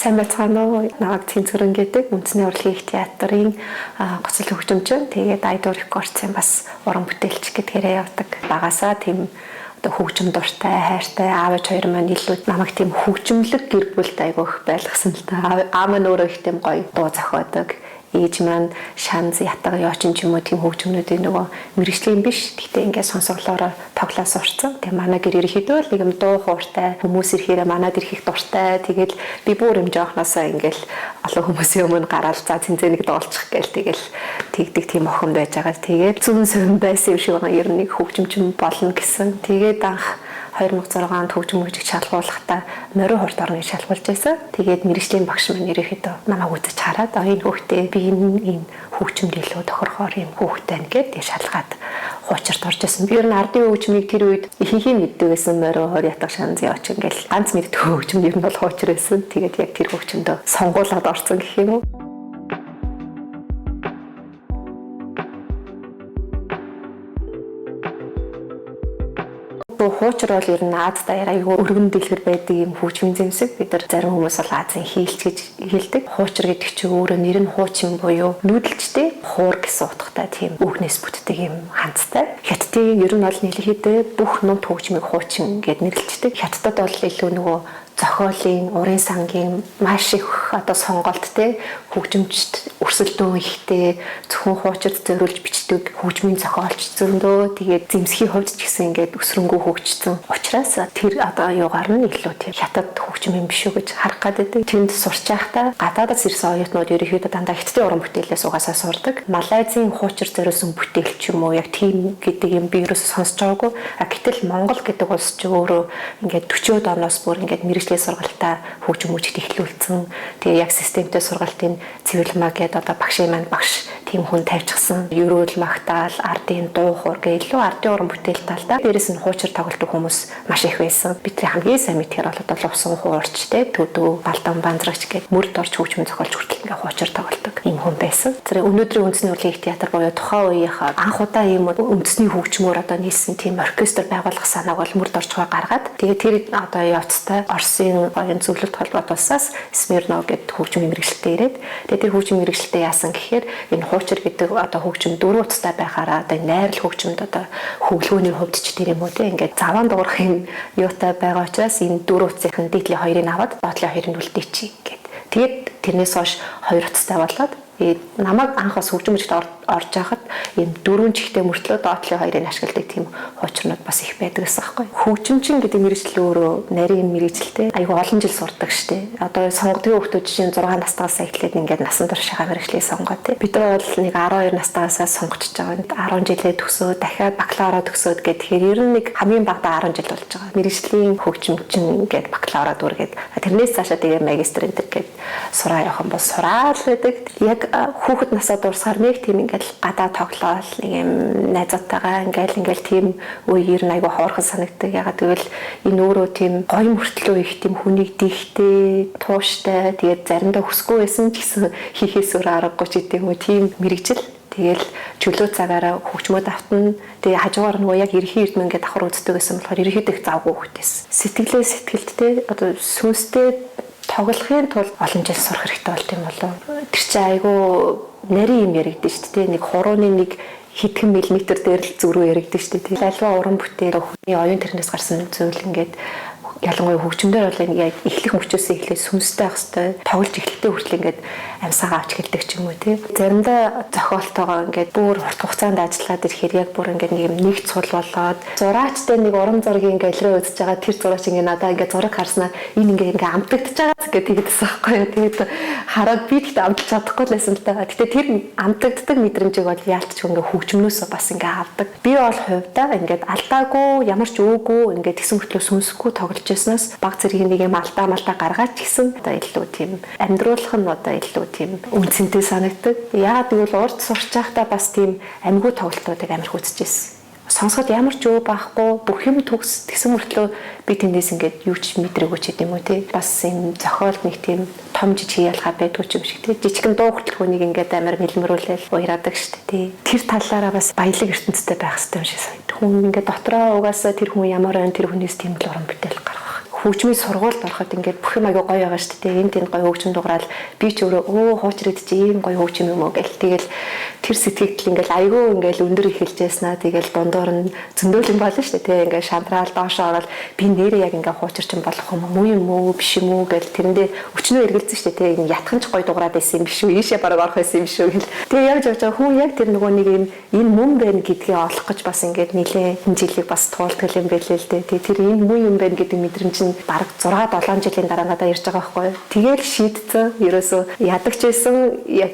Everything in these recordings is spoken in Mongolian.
Сайн байцгаана уу? Намайг Цэнцүрэн гэдэг Үндэсний урлагийн театрын гоцол хөгжимчин. Тэгээд Idol Records-ын бас уран бүтээлч гэдгээрээ явдаг. Багасаа тийм одоо хөгжим дуртай, хайртай аав ээж хоёр маань илүү намайг тийм хөгжимлэг гэр бүлд айгүй их байлгасан л та. Аав маань өөрөө их тийм гоё дуу зохиодог. Ээж маань шанз, ятга, ёочин ч юм уу тийм хөгжмнүүдийн нөгөө мэргэжлийн биш. Гэхдээ ингээд сонсголоороо тоглоо сурцсан. Тэгээ манай гэр ерөнхийдөө л нэг юм дуу хууртай, хүмүүс ирэхээр манад ирэх их дуртай. Тэгэл би бүр юм жоохносоо ингээд олон хүмүүсийн өмнө гараал за цэнзэ нэг дуулчих гээл тэгэл тэгдэг тийм охин байж байгаа. Тэгээд зүүн совин байсан юм шиг байгаа. Ер нь нэг хөгжимчин болно гэсэн. Тэгээд анх 2006 онд хөгжим мужиг шалгуулахдаа морин хурд орны шалгуулж байсан. Тэгээд мэргэжлийн багш маань ерөнхийдөө намайг үзэж хараад энэ хүүхдээ би энэ хөгжимд илүү тохирохоор юм хүүхдээ нэгэд тэг шалгаад хуучирт орж исэн. Би ер нь ардын хөгжмийг тэр үед ихэнх мэддэг байсан. Морин хор ятга шанз яач ингээл ганц мэддэг хөгжим ер нь бол хуучир байсан. Тэгээд яг тэр хөгжмөдөө сонгуулад орсон гэх юм уу. Хуучир бол ер нь Аз даяар айгүй өргөн дэлгэр байдаг юм хөгжмийн зэмсэг. Бид нар зарим хүмүүс бол Азийн хийлч гэж хэлдэг. Хуучир гэдэг чинь өөрөө нэр нь хуучин буюу нүүдэлчтэй хуур гэсэн утгатай тийм үгнээс бүтдэг юм ханцтай. Хятадын ер нь бол нэлээдээ бүх нумт хөгжмийг хуучин гэд нэрлэждэг. Хятадд бол илүү нөгөө зохиолын, урын сангийн маш их одоо сонголт те хөгжимчд өрсөлдөөн ихтэй зөвхөн хуучирд зориулж бичдэг хөгжмийн зохиолч зөндөө тэгээд зэмсгийн хувьд ч гэсэн ингээд өсрөнгөө хөгжсөн учраас тэр одоо юугаар нь илүү тийм хятад хөгжим юм биш үү гэж харах гэдэг. Тэнд сурч байхдаа гадаадас ирсэн оюутнууд ерөнхийдөө дандаа хятадын уран бүтээлээс угаасаа сурдаг. Малайзын хуучир зориулсан бүтээл ч юм уу яг тийм гэдэг юм би ерөөсөө сонсож байгаагүй. А гэтэл Монгол гэдэг улс ч өөрөө ингээд 40-од оноос бүр ингээд мэргэжлийн сургалтаа хөгжим мужигт эхлүүлсэн. Тэгээ яг системтэй сургалтын цэвэрлэмаа гэдэг одоо багшийн маань багш тийм хүн тавьчихсан. Ерөөл магтаал, ардын дуу хуур гэх илүү ардын уран бүтээл талдаа. Дээрээс нь хуучир тоглодог хүмүүс маш их байсан. Бидний хамгийн сайн мэдхээр бол одоо лувсан хуурч те төдөө балдан банзрагч гэдэг мөрд орч хөгжмөн зохиолч хүртэл ингээ хуучир тоглодог юм хүн байсан. Тэр өнөөдрийн Үндэсний урлагийн театр буюу тухайн үеийнхаа анх удаа ийм үндэсний хөгжмөөр одоо нийлсэн тийм оркестр байгуулах санааг бол мөрд орчгоо гаргаад тэгээ тэр одоо явцтай Оросын оюун зөвлөлт холбоот улсаас Смирнов гэдэг хөгжмийн мэргэжилтээ ирээд тэгээ тэр хөгжмийн мэргэжилтээ яасан гэхээр энэ хуучир гэдэг одоо хөгжим дөрвөн утастай байхаараа одоо найрал хөгжмөд одоо хөглөөний хувьд ч тэр юм уу те ингээд заваан дуурах юм юутай байгаа учраас энэ дөрвөн утасынх нь дээдлийн хоёрыг аваад доотлын хоёрыг үлдээчих гээд тэгээд тэрнээс хойш хоёр утастай болоод тэгээд намайг анх бас хөгжим мужигт орж байхад ийм дөрвөн чихтэй мөртлөө доотлын хоёрыг ашигладаг тийм хуучирнууд бас их байдаг гэсэн аахгүй. Хөгжимчин гэдэг мэргэжил өөрөө нарийн мэргэжилтэй айгүй олон жил сурдаг штэ. Одоо сонгодгийн хүүхдүүд жишээ нь 6 настайгаас эхлээд ингээд насан туршийнхаа мэргэжлийг сонгоо тий. Бид нар бол нэг 12 настайгаас сонгочихж байгаа. 10 жилээ төгсөөд дахиад бакалавра төгсөөд гэх тэгэхээр ер нь нэг хамгийн багадаа 10 жил болж байгаа. Мэргэжлийн хөгжимчин гэдэг бакалавра дүргээд тэрнээс цаашаа тэгээ магистр энэ төр гээд сураа явах юм бол сураал байдаг. Яг хүүхэд насаа дуусгаар нэг тийм ингээл гадаа тоглоол нэг юм найзуудтайгаа ингээл тийм үе ер нь айгүй ховорхон санагддаг. Ягаад гэвэл энэ өөрөө тийм гоё мөртлөө их тийм хүнийг дихтэй, тууштай, тэгээд заримдаа хүсгүй байсан ч гэсэн хийхээс өөр аргагүй ч гэдэг юм уу тийм мэргэжил. Тэгэл чөлөө цагаараа хөгжмөд автна. Тэгээ хажуугаар нөгөө яг ерхий эрдмэн ингээд давхар үздэг гэсэн болохоор ерөнхийдөө их завгүй хүүхдээс. Сэтгэлээ сэтгэлдтэй одоо сүнстэй тоглохын тулд олон жил сурах хэрэгтэй болт юм болов. Тэр чинь айгүй нарийн юм яригдэн шүү дээ. Нэг хурууны нэг хэдхэн миллиметр дээр л зүрүү яригдэн шүү дээ. Альва уран бүтээл хүний оюун тэрнээс гарсан зүйл ингээд ялангуяа хөгжмөндөр бол энэ яг эхлэх мөчөөсөө эхлээд сүнстэй байх хэвээр тоглож эхлэхдээ хүртэл ингээд амьсгаа авч эхэлдэг ч юм уу тий. Заримдаа зохиолтойгоо ингээд бүр урт хугацаанд ажиллаад ирэхээр яг бүр ингээд нэг юм нэг цул болоод зураачтай нэг уран зургийн ингээд галерей үзэж байгаа тэр зураач ингээд надаа ингээд зураг харснаа энэ ингээд амтагдчихж байгаа гэдэг тэгдсэн байхгүй юу. Тэгээд хараад би тэгтээ амталж чадахгүй л байсан л та. Гэтэ тэр амтагддаг мэдрэмжийг бол яалтч ингээд хөгжмнөөсөө бас ингээд авдаг. Би бол хувьдаа ингээд алдаагүй ямар ч өөгүй ингээд тэгсэн мөртлөө сүнсгүй тоглож байснаас баг зэргийн нэг юм алдаа гаргаад ч гэсэн одоо илүү тийм амьдруулах нь одоо илүү тийм үнцэнтэй санагддаг. Яагаад гэвэл урд сурч байхдаа бас тийм амьгүй тоглолтуудыг амар үзчихсэн. Сонсоход ямар ч өө байхгүй бүх юм төгс тэгсэн мөртлөө би тэндээс ингээд юу ч мэдрээгүй ч гэдэм үү тий. Бас юм зохиолд нэг тийм том жижиг ялгаа байдгүй ч юм шиг тий. Жижигэн дуу хүртэл хүнийг ингээд амар мэлмөрүүлэл уяраадаг штэ тий. Тэр талаараа бас баялаг ертөнцтэй байх хэрэгтэй юм шиг санагдав. Хүн ингээд дотроо угаасаа тэр хүн ямар байна тэр хүнээс тийм л уран бүтээл гаргах. Хөгжмийн сургуульд ороход ингээд бүх юм аягүй гоё байгаа шүү дээ. Энд тэнд гоё хөгжим дуграал би ч өөрөө өө хуучир гэдэг чи ийм гоё хөгжим юм уу гэл. Тэгэл тэр сэтгэгдэл ингээд аягүй ингээд өндөр эхэлж яснаа. Тэгэл дундуур нь зөндөөлөн болно шүү дээ. Ингээд шантраал доошоо ороод би нэрээ яг ингээд хуучирчин болох юм уу юм уу биш юм уу гэл тэрэндээ өчнөө эргэлзэн шүү дээ. Ингээд ятхан ч гоё дуграад байсан юм биш үү? Ийшээ бараг орох байсан юм биш үү гэл. Тэгээ явж явж байгаа хүн яг тэр нөгөө нэг юм энэ мөн байна гэдгийг олох гэж бас ингээд нэлээд жилийг бас туулдаг юм байлээ л дээ. Тэгээ тэр энэ мөн юм байна гэдэг мэдрэмж нь бараг 6 7 жилийн дараа надад ирж байгаа байхгүй юу. Тэгэл шийдсэн. Ерөөсөө ядагч байсан яг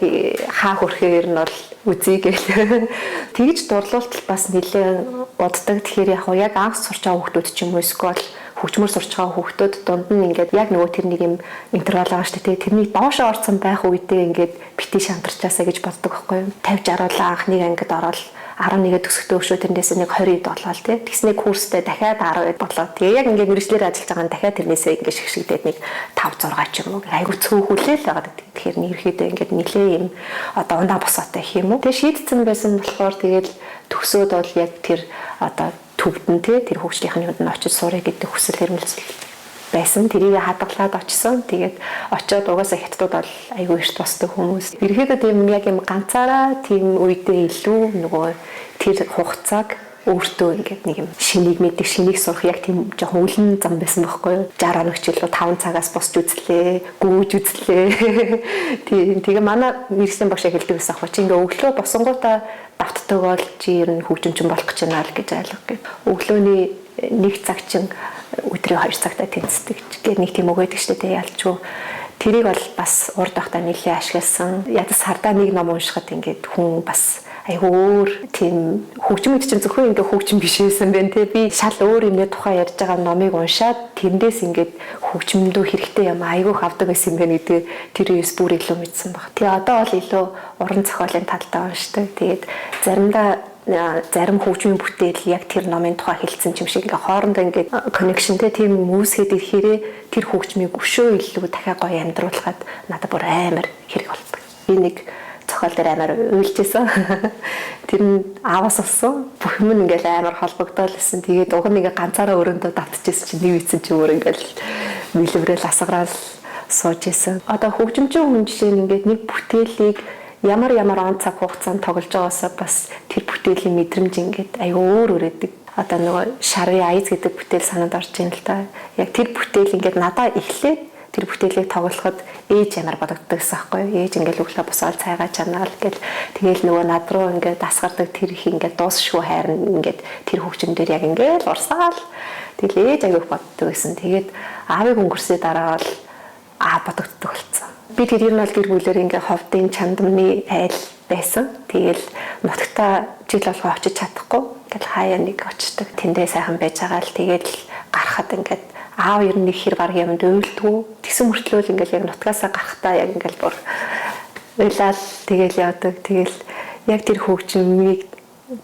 хаа хүрэхээр нь бол үзье гэл. Тэгж дурлуултал бас нэлээд уддаг. Тэгэхээр яг яг анх сурч байгаа хүүхдүүд ч юм уу эсвэл хөгжмөр сурч байгаа хүүхдүүд дунд нь ингээд яг нөгөө тэр нэг юм интервал байгаа шүү дээ. Тэрний доошоо орсон байх үедээ ингээд бити шантарчаасаа гэж боддог байхгүй юу. 50 60 анх нэг ангид ороод 11-ээ төгсөхдөө өшөө тэрнээс нэг 20-д болоод тий. Тэгснээ курстэй дахиад 10-д болоод. Тэгээ яг ингээд мэргэжлээр ажиллаж байгаа нь дахиад тэрнээсээ ингээд шигшигдээд нэг 5 6 ч юм уу. Айгу цөөхүүлээ л байгаа. Тэгэхээр ерөөхдөө ингээд нилээ юм одоо ундаа босоотой гэх юм уу. Тэгээ шийдсэн байсан болохоор тэгэл төгсөөд бол яг тэр одоо төвд нь тий тэр хөгжлийнх нь юунд нь очиж сурах гэдэг хүсэл эрмэлзэл байсан. Тэрийг хадгалаад очсон. Тэгээд очиод угаасаа хятадууд бол айгүй эрт босдог хүмүүс. Ерөнхийдөө тийм яг юм ганцаараа тийм үедээ илүү нөгөө тэр хугацааг өөртөө ингээд нэг юм шинийг мэдэх, шинийг сурах яг тийм жоохон үлэн зам байсан байхгүй юу? 60 хоног ч илүү 5 цагаас босч үзлээ, гүйж үзлээ. Тийм. Тэгээ манай мэргэжлийн багш хэлдэг байсан аахгүй чи ингээ өглөө босонгуудаа давтдаг бол чи ер нь хөгжимчин болох гэж байна л гэж ойлгох гэ. Өглөөний нэг цаг чин өдрийн 2 цагтаа тэнцдэг гэх нэг тийм үг байдаг шүү дээ ялчгүй. Тэрийг бол бас урд байхдаа нэлээд ашигласан. Ядас сардаа нэг ном уншихад ингээд хүн бас айгүй өөр тийм хөгжим гэдэг чинь зөвхөн ингээ хөгжим биш байсан байх те. Би шал өөр юмны тухай ярьж байгаа номыг уншаад тэндээс ингээд хөгжмөндөө хэрэгтэй юм айгүй их авдаг байсан юм байна гэдэг тэр үеэс бүр илүү мэдсэн баг. Тэгээ одоо бол илүү уран зохиолын талтай уншдаг. Тэгээд заримдаа зарим хөгжмийн бүтээл яг тэр номын тухай хэлсэн юм шиг ингээ хоорондоо ингээ connection те тийм үүсгээд ирэхээрээ тэр хөгжмийг өшөө илүү дахиад гоё амьдруулахад надад бүр амар хэрэг болдог. Би нэг зохиол дээр амар уйлжсэн. Тэр нь ааваас олсон. Бүх юм ингээл амар холбогдоол гэсэн. Тэгээд уг нь ингээ ганцаараа өрөөндөө давтчихсэн чинь нэг ийцэн чи өөр ингээл мэлврэл асгараал сууж исэн. Одоо хөгжимчин хүн жишээ нь ингээд нэг бүтээлийг ямар он цаг хугацаанд тоглож байгаасаа бас тэр бүтээлийн мэдрэмж ингээд аюу өөр өрөөдөг. Одоо нөгөө Шарви Айз гэдэг бүтээл санаанд орж ийн л та. Яг тэр бүтээл ингээд надаа эхлээд тэр бүтээлийг тоглоход ээж ямар бодогддог гэсэн аахгүй юу? Ээж ингээд өглөө босоод цайгаа чанаал гэл тэгэл нөгөө над руу ингээд дасгардаг тэр их ингээд дуусшгүй хайр ингээд тэр хөгжим дээр яг ингээд урсаал тэгэл ээж аяг боддог гэсэн. Тэгээд аавыг өнгөрсний дараа бол аа бодогддог болсон. Би тэр ер нь бол гэр бүлээр ингээ ховдын чандмны айл байсан. Тэгэл нутагта жил болгоо очиж чадахгүй. Ингээл хаяа нэг очдог. Тэндээ сайхан байж байгаа л тэгэл гарахад ингээд аав ер нь нэг хэр баг юмд уйлдгүй. Тэгсэн мөртлөө л ингээл яг нутгаасаа гарахтаа яг ингээл бүр уйлал тэгэл явдаг. Тэгэл яг тэр хөгжмийг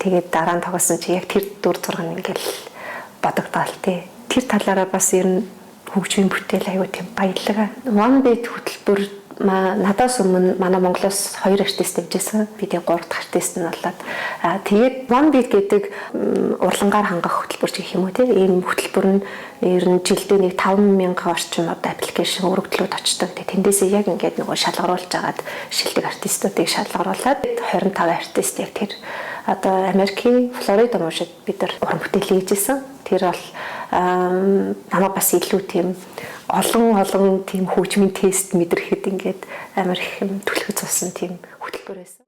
тэгээд дараа нь тоглосон чи яг тэр дүр зураг нь ингээл бодогдоол тий. Тэр талаараа бас ер нь хөгжмийн бүтээл аюу тийм баялаг. One Beat хөтөлбөр надаас өмнө манай Монголоос 2 артист дэмжижсэн. Би тэг 3 дахь артист нь болоод. Тэгээд One Beat гэдэг урлагаар хангах хөтөлбөр ч гэх юм уу тийм ийм хөтөлбөр нь ер нь жилдээ нэг 5000 орчим одоо аппликейшн өргөдлүүд очдог. Тэгээд тэндээсээ яг ингээд нөгөө шалгаруулж агаад шилдэг артистуудыг шалгаруулад 25 артист яг тэр одоо Америкийн Флорида мужид бид нар уран бүтээл хийжсэн. Тэр бол намайг бас илүү тийм олон тийм хөгжмийн тест мэдрэхэд ингээд амар их юм түлхэц болсон тийм хөтөлбөр байсан.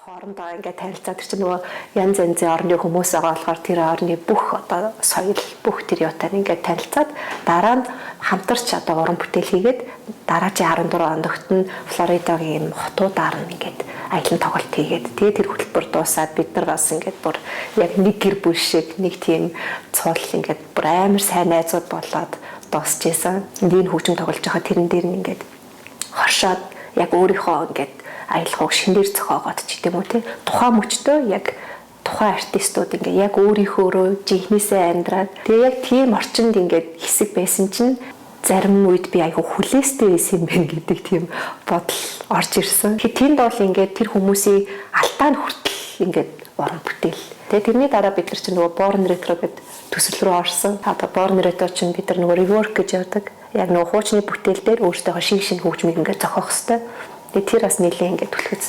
Хоорондоо ингээд танилцаад тэр чинь нөгөө янз янзын орны хүмүүс байгаа болохоор тэр орны бүх одоо соёл бүх тэр юутай ингээд танилцаад дараа нь хамтарч одоо уран бүтээл хийгээд дараагийн 14 ондогт нь Флоридагийн юм хотуудаар нь ингээд аялан тоглолт хийгээд тэгээ тэр хөтөлбөр дуусаад бид нар бас ингээд бүр яг нэг гэр бүл шиг нэг тийм цул ингээд бүр амар сайн найзууд болоод дуусч исэн. Энэ хөгжим тоглож байгаа тэрэн дээр нь ингээд хоршоод яг өөрийнхөө ингээд аялах уг шинээр зохиогоод ч гэдэм үү те тухайн мөчтөө яг Тухайн артистууд ингээд яг өөрийнхөөрөө жинхнээсээ амьдраад тэгээ яг тийм орчинд ингээд хэсэг байсан чинь зарим үед би айгүй хүлээстэй байсан юм байна гэдэг тийм бодол орж ирсэн. Тэгэхээр тэнд бол ингээд тэр хүмүүсийн алдаа нь хүртэл ингээд уран бүтээл. Тэгээ тэрний дараа бид нар чинь нөгөө Born Retro гэдэг төсөл рүү орсон. Одоо Born Retro чинь бид нар нөгөө rework гэж явдаг. Яг нөгөө хуучны бүтээл дээр өөртөөхөө шинэ шинэ хөгжмийг ингээд зохиох хэвээр. Тэгээ тэр бас нэлээд ингээд түлхэц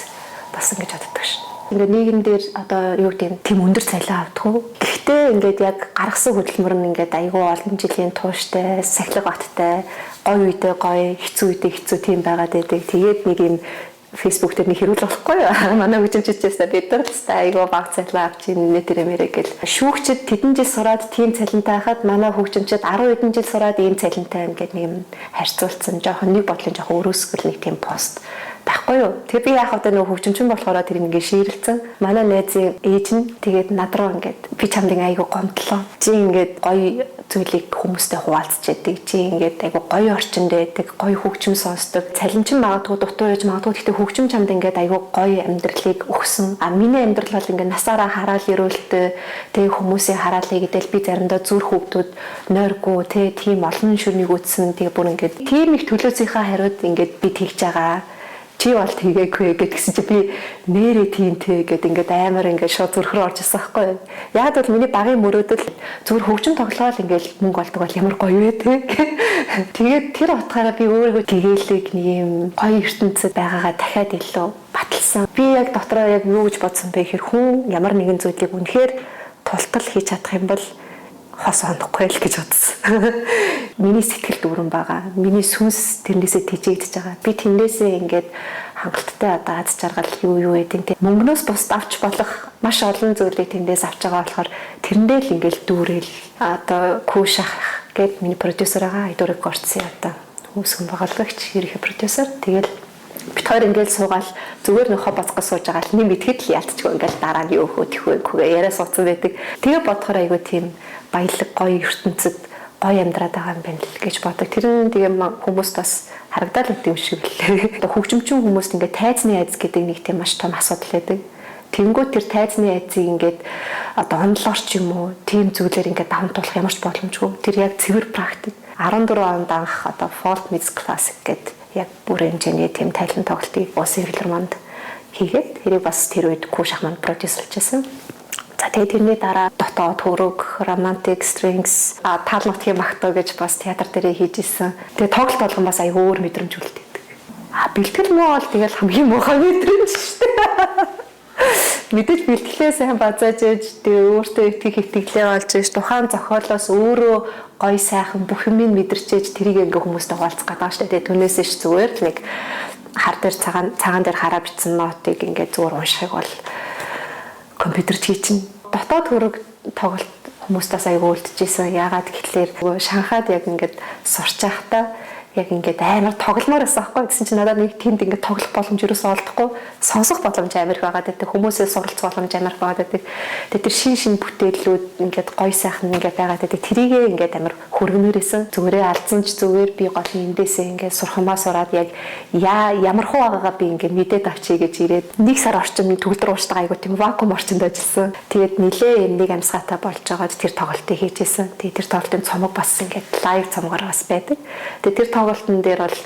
болсон гэж боддог шин. Ингээд нийгэмдэр одоо юу гэдэг юм тийм өндөр цалин авдаг уу? Гэхдээ ингээд яг гаргасан хөдөлмөр нь ингээд айгүй олон жилийн тууштай, сахилга баттай, гоё үедээ гоё, хэцүү үедээ хэцүү тийм байгаад байдаг. Тэгээд нэг юм Facebook дээр нэг хэрүүл болохгүй юу? Манай хөгжимчдээс бид нар л хэвээр айгүй бага цалин авч ийн тэр мэрэ гэл. Шүүгчд тэдэн жил сураад тийм цалинтай хахад манай хөгжимчд 10 хэдэн жил сураад ийм цалинтай байна гэд нэг юм харьцуулсан. Жохон нэг бодлын жохон өрөөсгөл нэг тийм пост байхгүй юу? Тэгээ би яах вэ нөгөө хөгжимчин болохоор тэр ингээд шийрэлцэн. Манай найзын ээж нь тэгээд над руу ингээд би чамд ингээ айгүй гомдлоо. Чи ингээд гоё зүйлийг хүмүүстэй хуваалцж яадаг. Чи ингээд айгүй гоё орчинд байдаг, гоё хөгжим сонсдог. Цалинчин магадгүй дутуу байж магадгүй, гэхдээ хөгжим чамд ингээд айгүй гоё амьдралыг өгсөн. А миний амьдрал бол ингээд насаараа хараал ирүүлтэй, тэгээ хүмүүсийн хараалыг гэдэл би заримдаа зүрх хөвгдүүд нойргүй, тэ тийм олон шүрнийг үтсэн. Тэгээ бүр ингээд тийм их төлөөсийнхаа хариуд ингээд би тэгж байгаа. Чи бол тэгээгүй гэдгсэн чи би нэрээ тийм тэ гэд ингээд амар ингээд шууд зүрх рүү орж ирсэн байхгүй юу. Яг бол миний багын мөрөөдөл зүгээр хөгжим тоглоол ингээд мөнгө олдог бол ямар гоё вэ тэ. Тэгээд тэр утгаараа би өөрийгөө гэгээлэг нэг юм гоё ертөнцид байгаагаа дахиад илүү баталсан. Би яг дотроо яг юу гэж бодсон бэ гэхээр хүн ямар нэгэн зүйлийг үнэхээр тултал хийж чадах юм бол хос онохгүй л гэж бодсон. Миний сэтгэл дүүрэн байгаа. Миний сүнс тэрнээсээ тэжээгдэж байгаа. Би тэрнээсээ ингээд хангалттай одоо аз жаргал юу юу гэдэг тийм мөнгнөөс бусд авч болох маш олон зүйлийг тэндээс авч байгаа болохоор тэрэндээ л ингээд дүүрэл одоо күүш ах гэд миний продюсер байгаа. Айдур Рекордсын одоо үүсгэн байгуулагч, ерөнхий продюсер. Тэгэл бит хоёр ингээл суугаал зүгээр нөхө боцгоо сууж байгаа л нэм итгэл л яалтчгүй ингээл дараа нь юу хөө тэхвэ гүгээ яриа сууцсан байдаг. Тэгээ бодохоор айгүй тийм баялаг гоё ертөнцид гоё амьдраад байгаа юм байна л гэж боддог. Тэр нь тэгээ хүмүүст бас харагдаад л юм шиг лээ. Одоо хөгжимчин хүмүүст ингээд тайзны айц гэдэг нэг тийм маш том асуудал байдаг. Тэнгүү тэр тайзны айцыг ингээд одоо онлоор ч юм уу тийм зүйлээр ингээд даван туулах ямар ч боломжгүй. Тэр яг цэвэр практик. 14 онд анх одоо folk music classic гэдэг яг бүр хэмжээний тийм тайлан тоглолтыг Улсын филармонд хийгээд тэрийг бас тэр үед Күү Шахман продюсерлж байсан. За тэгээд тэрний дараа дотоод хөрөг, romantic strings, таал нутгийн магтуу гэж бас театр дээрээ хийж исэн. Тэгээд тоглолт болгон бас аягүй өөр мэдрэмж үлдээдэг. А бэлтгэл муу бол тэгэл хамгийн муухай мэдрэмж шүү дээ. Мэдээж бэлтгэлээ сайн базааж ээж тэгээ өөртөө итгэх итгэлээ олж ээж тухайн зохиолоос өөрөө гоё сайхан бүх юмыг мэдэрчээж тэрийг ингээ хүмүүстэй хуваалцах гэдэг шүү дээ. Тэгээ түүнээс ш зүгээр л нэг хар дээр цагаан дээр хараа бичсэн нотыг ингээ зүгээр уншихыг бол компьютер хийчин. Дотоод хөрөг тоглолт хүмүүстээс аягүй үлдчихсэн. Яагаад гэхлээр Шанхайд яг ингээд сурч байхдаа яг ингээд амар тогломоор байсан байхгүй гэсэн чинь надад нэг тэнд ингээд тоглох боломж юусоо олдохгүй, сонсох боломж амар их байгаад байдаг, хүмүүсээ суралцах боломж амар их байгаад байдаг. Тэгээд тэр шин шин бүтээлүүд ингээд гоё сайхан ингээд байгаад байдаг. Тэрийгээ ингээд амар хөргөмөр исэн. Зүгээрээ алдсан ч зүгээр би гол нь эндээсээ ингээд сурхамаа сураад яг ямар хуу байгаагаа би ингээд мэдээд авчий гэж ирээд нэг сар орчим төгөлдөр ууштай айгуу тийм вакуум орчинд ажилласан. Тэгээд нилээ юм нэг амьсгаатай болж байгаад тэр тоглолтыг хийжсэн. Тэгээд тэр тоглолтын цомог бас ингээд лайв цомгоор бас байдаг. Тэгээд тэр тоглолтын дээр бол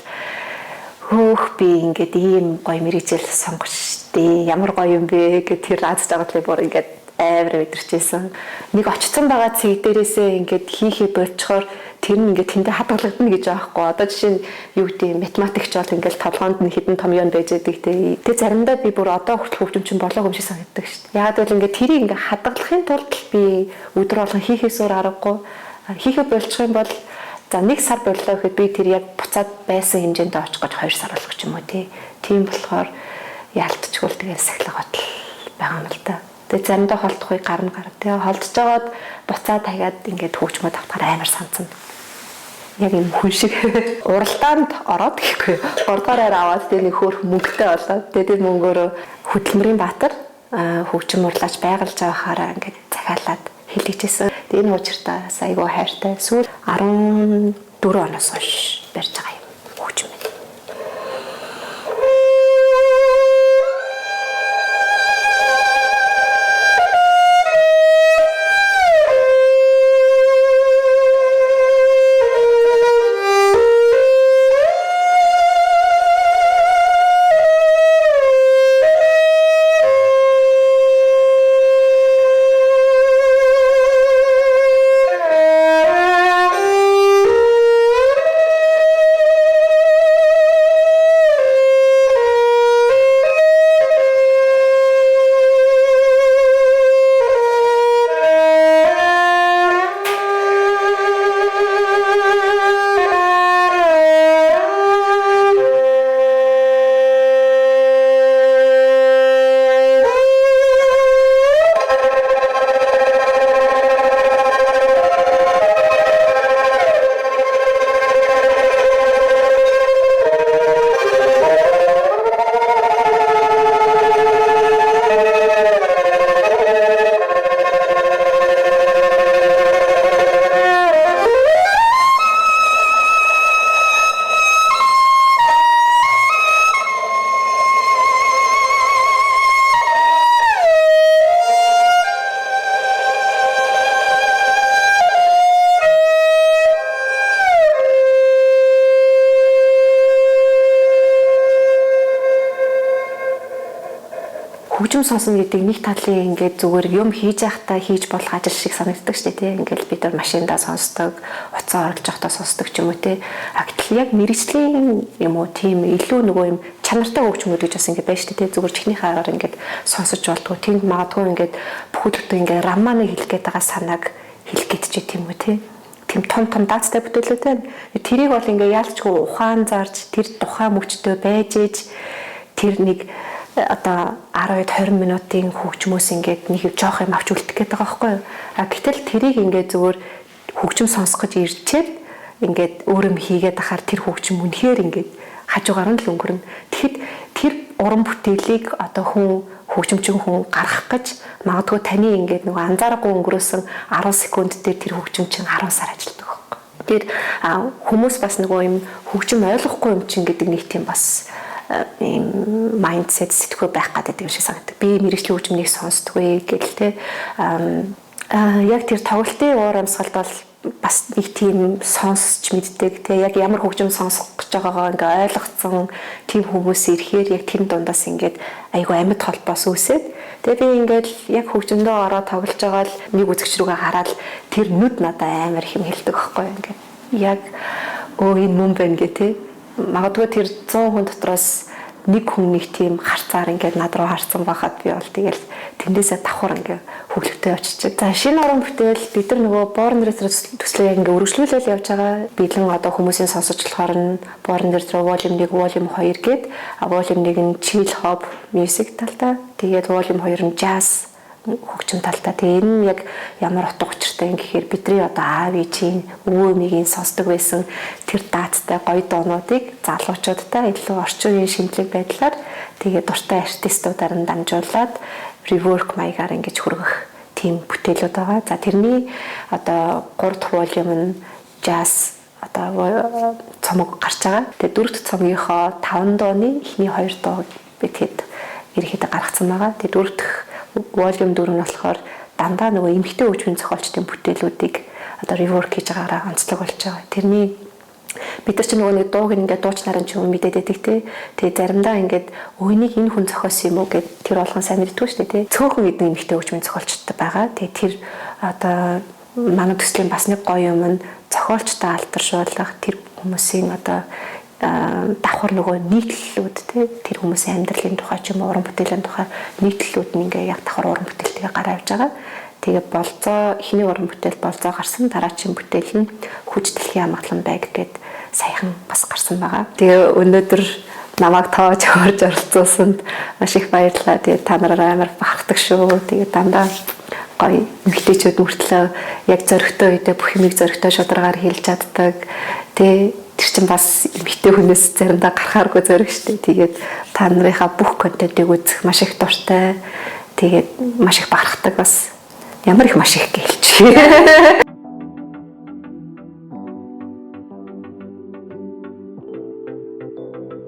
хөөх би ингээд ийм гоё мэргэжил сонгож штэ ямар гоё юм бэ гэд тэр аз жаргалыг бүр ингээд амар мэдэрчээсэн. Нэг очсон байгаа цэг дээрээсээ ингээд хийхээ болцохоор тэр нь ингээд тэндээ хадгалагдана гэж байгаа хгүй. Одоо жишээ нь юу гэдэг юм математикч бол ингээд толгоонд нь хэдэн томьёон байж байдаг те. Тэгээ заримдаа би бүр одоо хүртэл хөгжимчин болоогүй юм шиг санагддаг штэ. Яг бол ингээд тэрийг ингээд хадгалахын тулд би өдөр болгон хийхээс өөр аргагүй. Хийхээ болчих юм бол за нэг сар боллоо гэхэд би тэр яг буцаад байсан хэмжээнд очих гэж 2 сар болох ч юм уу тий. Тийм болохоор яалтчгүй л тэгэл сахилга батал байгаа юм л да. Тэгээ заримдаа холдохгүй гарна гар. Тэгээ холдож жагаад буцаад тагиад ингээд хөгжмөд автахаар амар санцсан. Яг юм хүн шиг уралдаанд ороод гэхгүй. 3 дугаар хайр аваад тэгээ нэг хөөх мөнгөтэй болоод тэгээ тэр мөнгөөрөө хөдөлмөрийн баатар хөгжим урлаач байгальж авахаараа ингээд захиалаад хэлээжсэн. Тэгээ энэ уучиртаа бас айгүй хайртай. Сүүл 14 оноос хойш барьж байгаа юм хөгжим байна. Хөгжим сонсно гэдэг нэг талын ингээд зүгээр юм хийж байхдаа хийж болох ажил шиг санагддаг шүү дээ, тий. Ингээд бид нар машиндаа сонсдог, утсаа оруулж байхдаа сонсдог ч юм уу, тий. А гэтэл яг мэргэжлийн юм уу, тийм илүү нөгөө юм чанартай хөгжмүүд гэж бас ингээд байна шүү дээ, тий. Зүгээр чихнийхээ аргаар ингээд сонсож болдгоо. Тэнд магадгүй ингээд бүхэл бүтэн ингээд романыг хэлэх гээд байгаа санааг хэлэх гээд ч тийм үү, тий, тийм том том даацтай бүтээлүүд байна. Тэрийг бол ингээ яалчгүй ухаан зарж, тэр тухайн мөчтөө байж ээж тэр нэг одоо 10 20 минутын хөгжмөөс ингээд нэг жоох юм авч үлдэх гээд байгаа байхгүй юу? А гэтэл тэрийг ингээд зүгээр хөгжим сонсох гэж ирчээд ингээд өөр юм хийгээд ахаар тэр хөгжим үнэхээр ингээд хажуугаар нь л өнгөрнө. Тэгэхэд тэр уран бүтээлийг одоо хүн, хөгжимчин хүн гаргах гэж магадгүй таны ингээд нөгөө анзаарахгүй өнгөрөөсөн 10 секунд дээр тэр хөгжимчин 10 сар ажилладаг байхгүй. Тэр хүмүүс бас нөгөө юм хөгжим ойлгохгүй юм чинь гэдэг нэг тийм бас ийм mindset, сэтгхүү байх гэдэг юм шиг санагддаг. Би мэргэжлийн хөгжмийг сонсдоггүй гэл те. Яг тэр тоглолтын уур амьсгалд бол бас нэг тийм сонсч мэддэг те, яг ямар хөгжим сонсох гэж байгаагаа ингээ ойлгоцсон тийм хүмүүс ирэхээр яг тэр дундаас ингээд айгу амьд холбоос үүсээд, тэгээ би ингээд яг хөгжмөндөө ороод тоглож байгаа л нэг үзэгч рүүгээ хараад тэр нүд надад амар их юм хэлдэг байхгүй, ингээд яг өө, энэ мөн байна гэ те. Магадгүй тэр 100 хүн дотроос нэг хүн нэг тийм харцаар ингээд над руу харсан байхад би бол тэгэл тэндээсээ давхар ингээд хөглөгтэй очиж. За, шинэ уран бүтээл бид нар нөгөө Born Retro төслөө яг ингээд өргөжлүүлэл явж байгаа. Бэлэн одоо хүмүүсийн сонсож болохоор нь Born Retro Volume 1, Volume 2 гээд, Volume 1 нь chill hop music талтай. Тэгээд Volume 2 нь jazz хөгжим талтай. Тэгээ энэ нь яг ямар утга учиртай юм гэхээр бидний одоо аав ээжийн, өвөө эмээгийн сонсдог байсан тэр даацтай гоё дуунуудыг залуучуудтай илүү орчин үеийн шинэлэг байдлаар, тэгээ дуртай артистуудаар нь дамжуулаад rework маягаар ингэж хүргэх тийм бүтээлүүд байгаа. За, тэрний одоо 3 дахь volume нь jazz одоо цомог гарч байгаа. Тэгээ дөрөв дэх цомгийнхоо 5 дууны эхний 2 дуу бид хэд ерөнхийдөө гаргацсан байгаа. Тэгээ дөрөв дэх volume 4 нь болохоор дандаа нөгөө эмэгтэй хөгжмийн зохиолчдын бүтээлүүдийг одоо rework хийж байгаагаараа онцлог болж байгаа. Тэрний бид нар чинь нөгөө нэг дууг ингээд дуучнараа ч юм мэдээд байдаг те. Тэгээ заримдаа ингээд өөнийг энэ хүн зохиосон юм уу гэд тэр болгон сайн мэддэггүй шүү дээ те. Цөөхөн гэдэг эмэгтэй хөгжмийн зохиолчтой байгаа. Тэгээ тэр одоо манай төслийн бас нэг гоё юм нь зохиолчтой алдаршуулах, тэр хүмүүсийн одоо давхар нөгөө нийтлэлүүд те, тэр хүмүүсийн амьдралын тухай ч юм уу, уран бүтээлийн тухай нийтлэлүүд нь ингээ яг давхар уран бүтээлтэйгээ гараа явж байгаа. Тэгээ болзоо, эхний уран бүтээл болзоо гарсан, дараагийн бүтээл нь Хүч дэлхийн амгалан байг гэд саяхан бас гарсан байгаа. Тэгээ өнөөдөр намайг тоож урьж оролцуулсанд маш их баярлалаа. Тэгээ та нараар амар бахархдаг шүү. Тэгээ дандаа гоё эмэгтэйчүүд мөртлөө яг зоригтой үедээ бүх юмыг зоригтой шударгаар хэлж чаддаг. Тэгээ тэр чинь бас эмэгтэй хүнээс заримдаа гарахааргүй зориг штэ. Тэгээд та нарынхаа бүх контентыг үзэх маш их дуртай. Тэгээд маш их бахархдаг бас. Ямар их маш их гэлч.